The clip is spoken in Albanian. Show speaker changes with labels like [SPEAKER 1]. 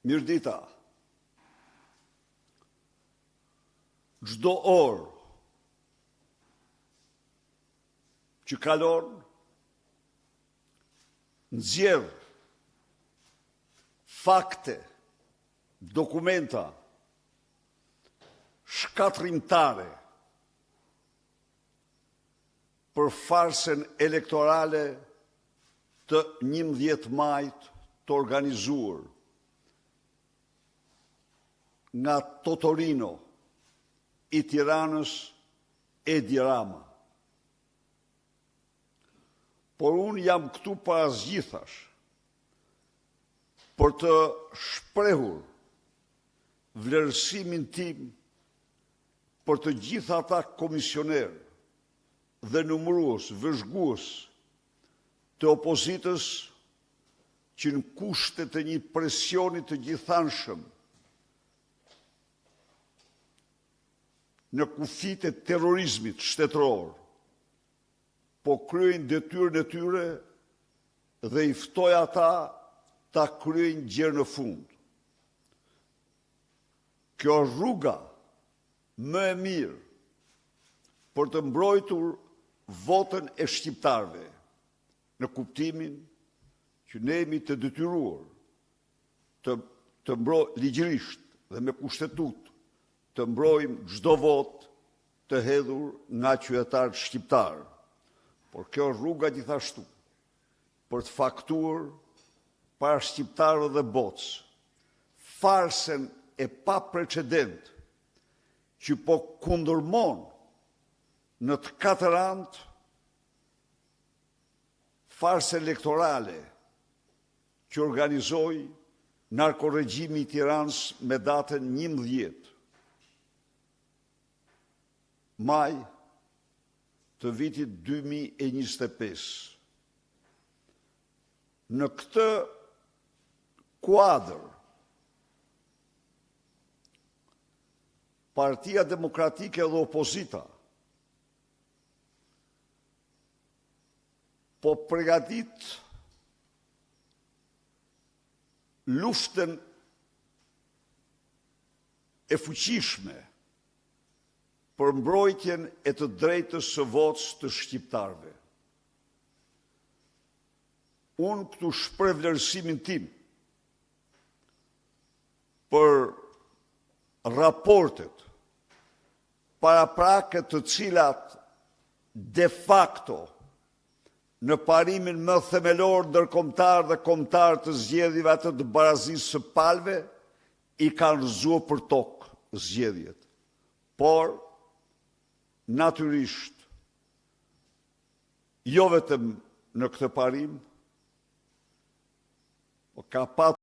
[SPEAKER 1] Mirëdita. Çdo orë që kalon nxjerr fakte, dokumenta shkatërrimtare për farsën elektorale të 11 majit të organizuar nga Totorino i Tiranës Edi Rama. Por unë jam këtu para së gjithash për të shprehur vlerësimin tim për të gjithë ata komisionerë dhe numërues, vëzhgues të opozitës që në kushtet e një presioni të gjithanshëm në kufijtë e terrorizmit shtetëror, po kryejnë detyrën e tyre dhe i ftoj ata ta kryejnë gjer në fund. Kjo është rruga më e mirë për të mbrojtur votën e shqiptarëve, në kuptimin që ne jemi të detyruar të të mbrojmë ligjërisht dhe me kushtetutë të mbrojmë çdo votë të hedhur nga qytetarët shqiptarë. Por kjo është rruga gjithashtu për të faktuar para shqiptarëve dhe botës farsën e paprecedentë që po kundërmon në të katër anët farsë elektorale që organizoi narkoregjimi i Tiranës me datën 11 maj të vitit 2025. Në këtë kuadër, Partia Demokratike dhe opozita po përgatit luftën e fuqishme për mbrojtjen e të drejtës së votës të shqiptarëve. Unë këtu shpreh vlerësimin tim për raportet paraprake të cilat de facto në parimin më themelor ndërkombëtar dhe kombëtar të zgjedhjeve atë të barazisë së palëve i kanë rrëzuar për tokë zgjedhjet. Por, natyrisht, jo vetëm në këtë parim, po ka patur.